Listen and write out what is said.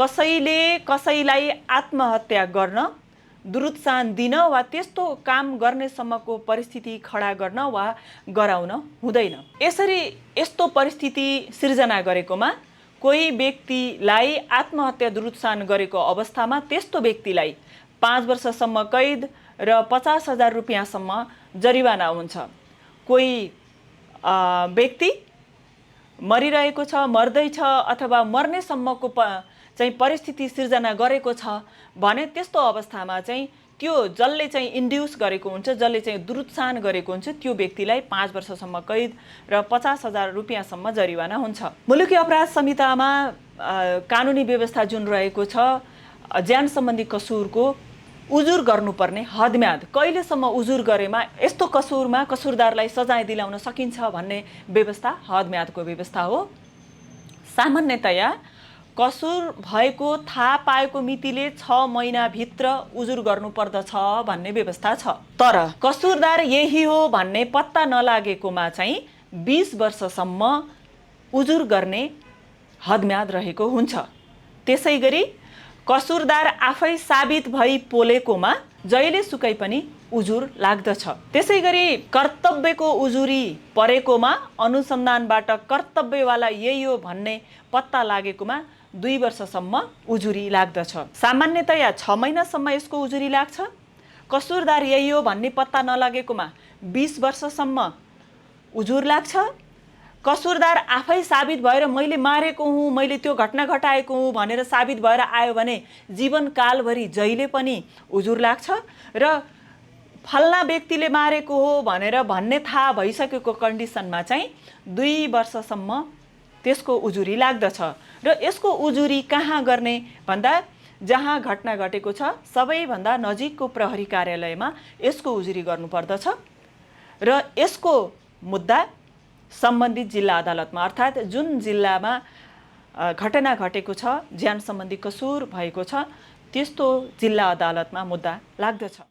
कसैले कसैलाई आत्महत्या गर्न, दुरुत्सान दिन वा त्यस्तो काम गर्नेसम्मको परिस्थिति खडा गर्न वा गराउन हुँदैन। यसरी यस्तो परिस्थिति सिर्जना गरेकोमा कोही व्यक्तिलाई आत्महत्या दुरुत्सान गरेको अवस्थामा त्यस्तो व्यक्तिलाई 5 वर्षसम्म कैद र 50,000 रुपियाँसम्म जरिवाना हुन्छ। कोही व्यक्ति मरिरहेको छ, मर्दैछ अथवा मर्नेसम्मको चाहिँ परिस्थिति सिर्जना गरेको छ भने त्यस्तो अवस्थामा चाहिँ त्यो जसले चाहिँ इन्ड्युस गरेको हुन्छ, जसले चाहिँ दुरुत्सान गरेको हुन्छ, त्यो व्यक्तिलाई 5 वर्षसम्म कैद र 50,000 रुपियाँसम्म जरिवाना हुन्छ। मुलुकी अपराध संहितामा कानुनी व्यवस्था जुन रहेको छ, ज्यान सम्बन्धी कसुरको उजुर गर्नुपर्ने हदम्याद कहिलेसम्म उजुर गरेमा यस्तो कसुरमा कसुरदारलाई सजाय दिलाउन सकिन्छ भन्ने व्यवस्था हदम्यादको व्यवस्था हो। सामान्यतया कसुर भएको थाहा पाएको मितिले 6 महिनाभित्र उजुर गर्नुपर्दछ भन्ने व्यवस्था छ। तर कसुरदार यही हो भन्ने पत्ता नलागेकोमा चाहिँ 20 वर्षसम्म उजुर गर्ने हदम्याद रहेको हुन्छ। त्यसै गरी कसुरदार आफै साबित भई पोलेकोमा जहिले सुकै पनि उजुर लाग्दछ। त्यसै गरी कर्तव्यको उजुरी परेकोमा अनुसन्धानबाट कर्तव्यवाला यही हो भन्ने पत्ता लागेकोमा 2 वर्षसम्म उजुरी लाग्दछ। सामान्यतया 6 महिनासम्म यसको उजुरी लाग्छ। कसुरदार यही हो भन्ने पत्ता नलागेकोमा 20 वर्षसम्म उजुर लाग्छ। कसुरदार आफै साबित भएर मैले मारेको हुँ, मैले त्यो घटना घटाएको हुँ भनेर साबित भएर आयो भने जीवनकालभरि जहिले पनि उजुर लाग्छ र फल्ना व्यक्तिले मारेको हो भनेर भन्ने थाहा भइसकेको कन्डिसनमा चाहिँ 2 वर्षसम्म त्यसको उजुरी लाग्दछ। र यसको उजुरी कहाँ गर्ने भन्दा जहाँ घटना घटेको छ सबैभन्दा नजिकको प्रहरी कार्यालयमा यसको उजुरी गर्नुपर्दछ र यसको मुद्दा सम्बन्धित जिल्ला अदालतमा, अर्थात् जुन जिल्लामा घटना घटेको छ, ज्यान सम्बन्धी कसुर भएको छ, त्यस्तो जिल्ला अदालतमा मुद्दा लाग्दछ।